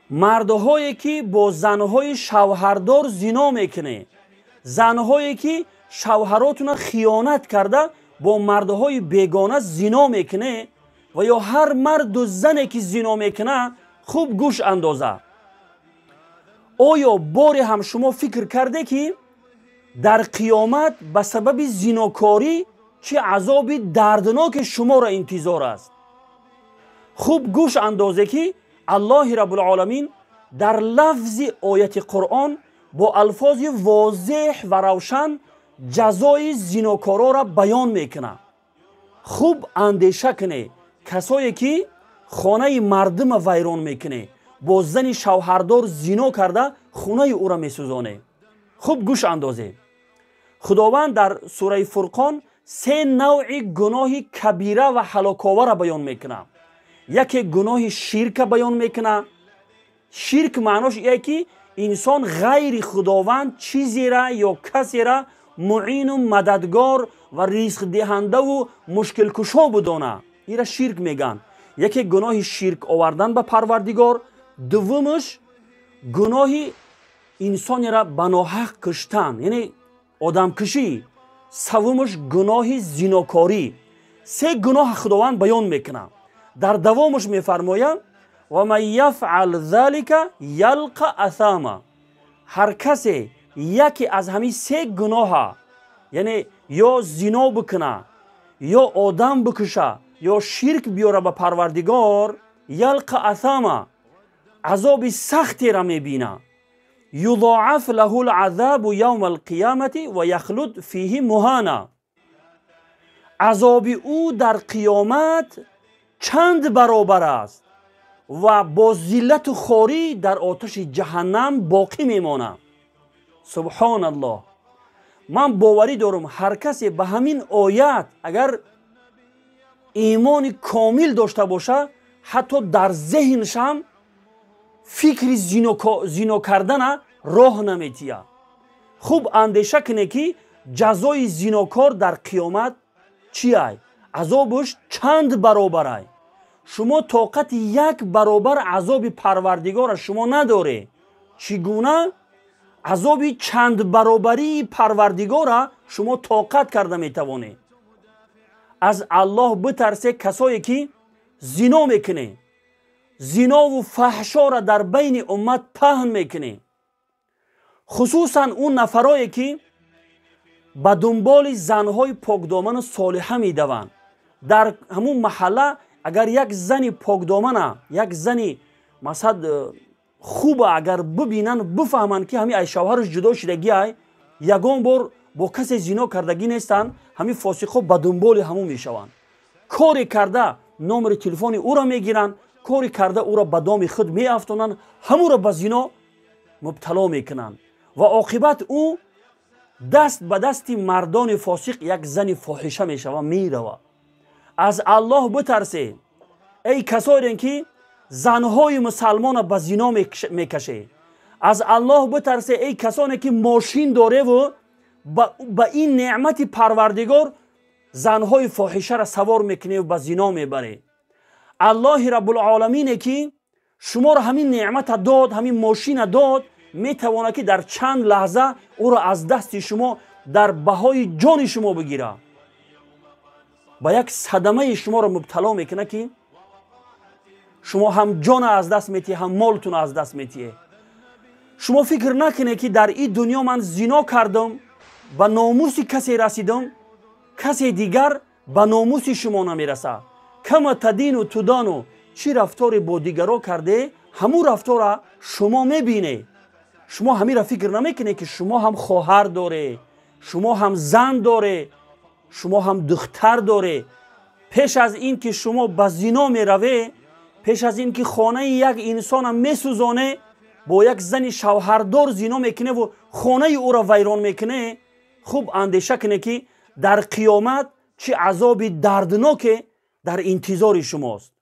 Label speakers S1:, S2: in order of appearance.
S1: Мардҳое ки бо занҳои шавҳардор зино мекунед, занҳое ки шавҳаротона хиёнат карда бо мардҳои бегона зино мекунед ва ё ҳар марду зане ки зино мекунад, хуб гӯш андоза. Оё боре ҳам шумо фикр карде, ки дар қиёмат ба сабаби зинокорӣ чӣ азоби дардноке шуморо интизор аст? Хуб гӯш андозе, ки Аллоҳи Раббулоламин дар лафзи ояти Қуръон бо алфози возеҳ ва равшан ҷазои зинокорора баён мекунад. Хуб андеша кунед, касое ки хонаи мардума вайрон мекунед, бо зани шавҳардор зино карда хонаи ӯро месӯзонед. Хуб гӯш андозед. Худованд дар сураи Фурқон се навъи гуноҳи кабира ва ҳалоковара баён мекунад. Яке гуноҳи ширка баён мекунад. Ширк маънош ие, ки инсон ғайри Худованд чизера ё касера муину мададгор ва ризқдиҳандаву мушкилкушо будона, ира ширк мегӯянд. Яке гуноҳи ширк овардан ба Парвардигор, дуввумаш гуноҳи инсонеро ба ноҳақ куштан, яъне одамкушӣ, саввумаш гуноҳи зинокорӣ. Се гуноҳ Худованд баён мекунад. Дар давомаш мефармояд: ва ман яфъал залика ялқа асама. Ҳар касе яке аз ҳамин се гуноҳа, яъне ё зино бикуна, ё одам бикуша, ё ширк биёра ба Парвардигор, ялқа асама, азоби сахтера мебина. Юзоаф лаҳу лазабу явма алқиёмати ва яхлуд фиҳи муҳана. Азоби ӯ дар қиёмат чанд баробар аст ва бо зиллату хорӣ дар оташи ҷаҳаннам боқӣ мемонад. Субҳоналлоҳ! Ман боварӣ дорам, ҳар касе ба ҳамин оят агар имони комил дошта боша, ҳатто дар зеҳншам фикри зино кардана роҳ наметиҳад. Хуб андеша кунед, ки ҷазои зинокор дар қиёмат чи ай, азобаш чанд баробарай. Шумо тоқати як баробар азоби Парвардигора шумо надоред, чӣ гуна азоби чандбаробарии Парвардигора шумо тоқат карда метавонед? Аз Аллоҳ битарсе, касое ки зино мекунед, зинову фаҳшоро дар байни уммат паҳн мекунед, хусусан он нафарое ки ба дунболи занҳои покдоману солиҳа медаванд. Дар ҳамун маҳалла агар як зани покдомана, як зани масалан хуба агар бибинанд, бифаҳманд, ки ҳамин ай шавҳараш ҷудо шидагиай, ягон бор бо касе зино кардагӣ нестанд, ҳамин фосиқҳо ба дунболи ҳамун мешаванд. Коре карда номери телефони ӯро мегиранд, коре карда ӯро ба доми худ меафтонанд, ҳамуро ба зино мубтало мекунанд ва оқибат ӯ даст ба дасти мардони фосиқ як зани фоҳиша мешава, мерава. Аз Аллоҳ битарсе, эй касоне ки занҳои мусалмона ба зино мекаше. Аз Аллоҳ битарсе, эй касоне ки мошин дореву ба ин неъмати Парвардигор занҳои фоҳишаро савор мекуневу ба зино мебаре. Аллоҳи Раббулоламине ки шуморо ҳамин неъмата дод, ҳамин мошина дод, метавонад, ки дар чанд лаҳза ӯро аз дасти шумо дар баҳои ҷони шумо бигирад. Ба як садамаи шуморо мубтало мекунад, ки шумо ҳам ҷона аз даст метиҳе, ҳам молтуна аз даст метиҳе. Шумо фикр накунед, ки дар ин дунё ман зино кардам, ба номуси касе расидам, касе дигар ба номуси шумо намерасад. Кама тадину тудану, чӣ рафторе бо дигаро карде, ҳамун рафтора шумо мебинед. Шумо ҳаминро фикр намекунед, ки шумо ҳам хоҳар доре, шумо ҳам зан доре, шумо ҳам духтар доре. Пеш аз ин ки шумо ба зино мераве, пеш аз ин ки хонаи як инсона месӯзоне, бо як зани шавҳардор зино мекуневу хонаи ӯро вайрон мекуне, хуб андеша куне, ки дар қиёмат чӣ азоби дардноке дар интизори шумост.